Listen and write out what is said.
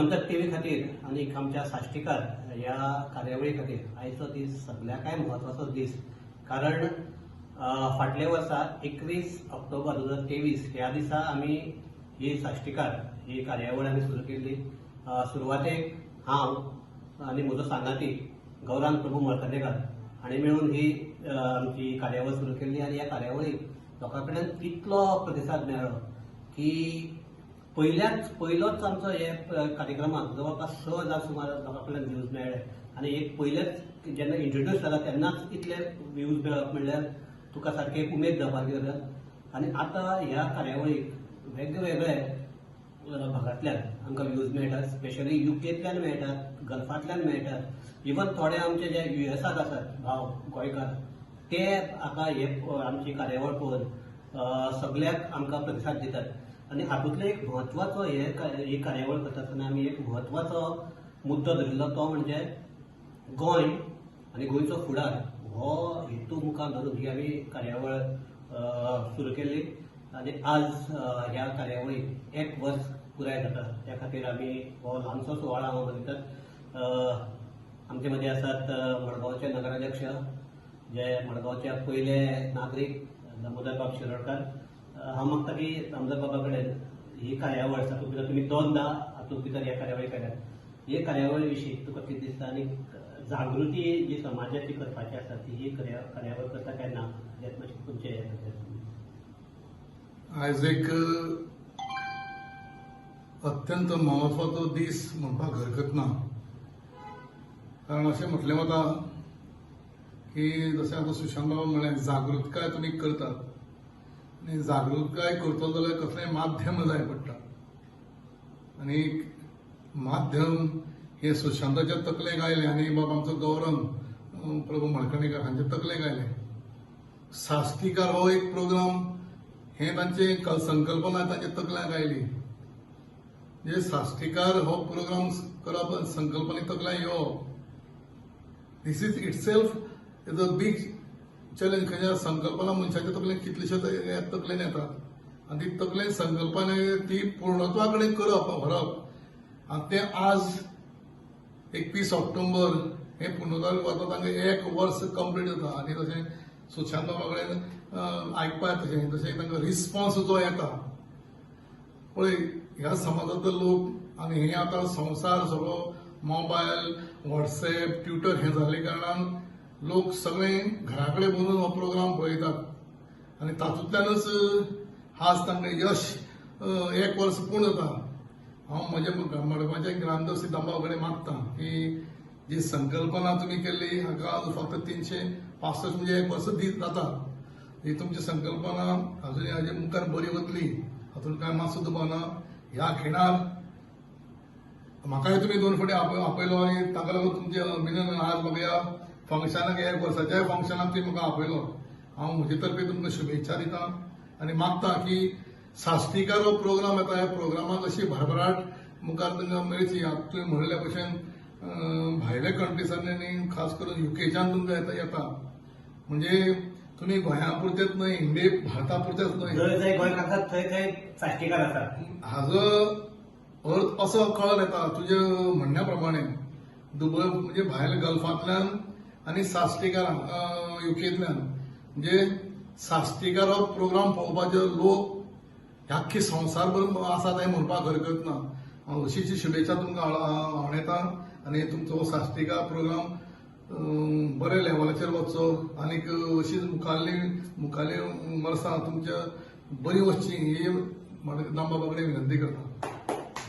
Gomantak TV खातीर आनी आमच्या साश्टीकार ह्या कार्यावळी खातीर आयचो दीस सगळ्याकय म्हत्वाचो दीस, कारण फाटल्या वर्सा 21 ऑक्टोबर 2023 ह्या दिसा आमी ही साश्टीकार ही कार्यावळ आमी सुरू केल्ली. सुरवातेक हांव आनी म्हजो सांगाती गौरांग प्रभू मळकर्णेकार हांणी मेळून ही आमची कार्यावळ सुरू केल्ली आनी ह्या कार्यावळीक लोकां कडल्यान इतलो प्रतिसाद मेळ्ळो की पयल्याच पयलोच आमचो हे कार्यक्रमाक जवळपास 6000 सुमार लोकां कडल्यान व्ह्यूज मेळ्ळे आनी एक पयलेच जेन्ना इंट्रोड्यूस जाला तेन्नाच इतले व्ह्यूज मेळप म्हणल्यार तुका सारकी एक उमेद जावपाची गजाल. आनी आतां ह्या कार्यावळीक वेगवेगळे भागांतल्यान आमकां व्ह्यूज मेळटात, स्पेशली युकेंतल्यान मेळटात, गल्फांतल्यान मेळटात, इवन थोडे आमचे जे युएसाक आसात भाव गोंयकार ते हाका हे आमची कार्यावळ पळोवन सगल्याक आमकां प्रतिसाद दितात. आनी हातूंतलो एक म्हत्वाचो हे ही कार्यावळ करता आसतना आमी एक म्हत्वाचो मुद्दो धरिल्लो, तो म्हणजे गोंय आनी गोंयचो फुडार. हो हेतू मुखार धरून ही आमी कार्यावळ सुरू केल्ली आनी आज ह्या कार्यावळीक एक वर्स पुराय जाता, त्या खातीर आमी हो ल्हानसो सुवाळो हांगा मनयतात. आमचे मदीं आसात मडगांवचे नगराध्यक्ष, जे मडगांवचे पयले नागरीक, दामोदर बाब शिरोडकार. हांव मागता की दामोदर बाबा कडेन ही कार्यावळ तातूंत भितर तुमी दोनदा हातूंत भितर ह्या कार्यावळी केल्यात, हे कार्यावळी विशीं तुका कितें दिसता आनी जागृती जी समाजाची करपाची आसा ती ही कार्यावळ करता काय ना हें मातशें तुमचें हें करता. आयज एक अत्यंत म्हत्वाचो दीस म्हणपाक हरकत ना, कारण अशें म्हटलें वता की जशें आतां सुशांत बाबा म्हणलें, जागृतकाय तुमी करतात आनी जागृतकाय करतलो जाल्यार कसलेंय माध्यम जाय पडटा आनी माध्यम हें सुशांताच्या तकलेक आयलें आनी बाबा आमचो गौरंग प्रभू मळकर्णेकर हांच्या तकलेक आयलें. साश्टीकार हो एक प्रोग्राम हे तांचे संकल्पना तांच्या तकल्यांक आयली. म्हणजे साश्टीकार हो प्रोग्राम करप संकल्पना तकल्यांक येवप, this is itself is a big challenge. खंयच्या संकल्पना मनशाच्या तकलेन कितलेशेच तकलेन येतात आनी ती तकलेन संकल्पना ती पूर्णत्वा कडेन करप व्हरप आनी तें आज 21 ऑक्टोबर हें पूर्णत्वाक वता, तांकां एक वर्स कंप्लीट जाता. आनी तशें सुशांत बाबा कडेन आयकपाक तशें तशें तांकां रिस्पॉन्स जो येता पळय ह्या समाजांतलो लोक आनी हे आतां संवसार सगळो मोबायल, वॉट्सएप, ट्विटर हें जाल्ले कारणान लोक सगळे घरा कडेन बसून हो प्रोग्राम पळयतात आनी तातूंतल्यानच आज तांकां यश एक वर्स पूर्ण जाता. हांव म्हज्या मडगांवच्या ग्रामदर्शी दामबाबा कडेन मागता की जी संकल्पना तुमी केल्ली हाका आज फक्त 365 म्हणजे एक वर्स दीत जाता. ही तुमची संकल्पना अजून हाजे मुखार बरी वतली हातूंत कांय मातसो दुबाव ना. ह्या खिणार म्हाकाय तुमी दोन फावटी आपयलो आनी ताका लागून तुमचें अभिनंदन. आज म्हाका ह्या फंक्शनाक, एक वर्साच्या फंक्शनाक तुमी म्हाका आपयलो. हांव म्हजे तर्फे तुमकां शुभेच्छा दिता आनी मागता की साश्टीकार हो प्रोग्राम येता, ह्या प्रोग्रामाक अशी भरभराट मुखार तुमकां मेळची. आतां तुवें म्हणिल्ल्या भशेन भायल्या कंट्रीजांनी आनी खास करून युकेच्यान तुमकां येता म्हणजे तुमी गोंया पुरतेच न्हय, इंडिये भारता पुरतेच न्हय, जंय जंय गोंयकार आसात थंय थंय साश्टीकार आसात. हाजो अर्थ असो कळोन येता तुज्या म्हणण्या प्रमाणे दुबय म्हणजे भायल गल्फांतल्यान आनी साश्टीकारां युकेंतल्यान, म्हणजे साश्टीकार हो प्रोग्राम पळोवपाचे लोक आख्खी संवसारभर आसात हें म्हणपाक हरकत ना. हांव अशीच शुभेच्छा तुमकां आपणेता आनी तुमचो हो साश्टीकार प्रोग्राम बऱ्या लेवलाचेर वचचो आनीक अशीच मुखारली मुखारली वर्सां तुमच्या बरी वचची ही दामबाबा कडेन विनंती करता.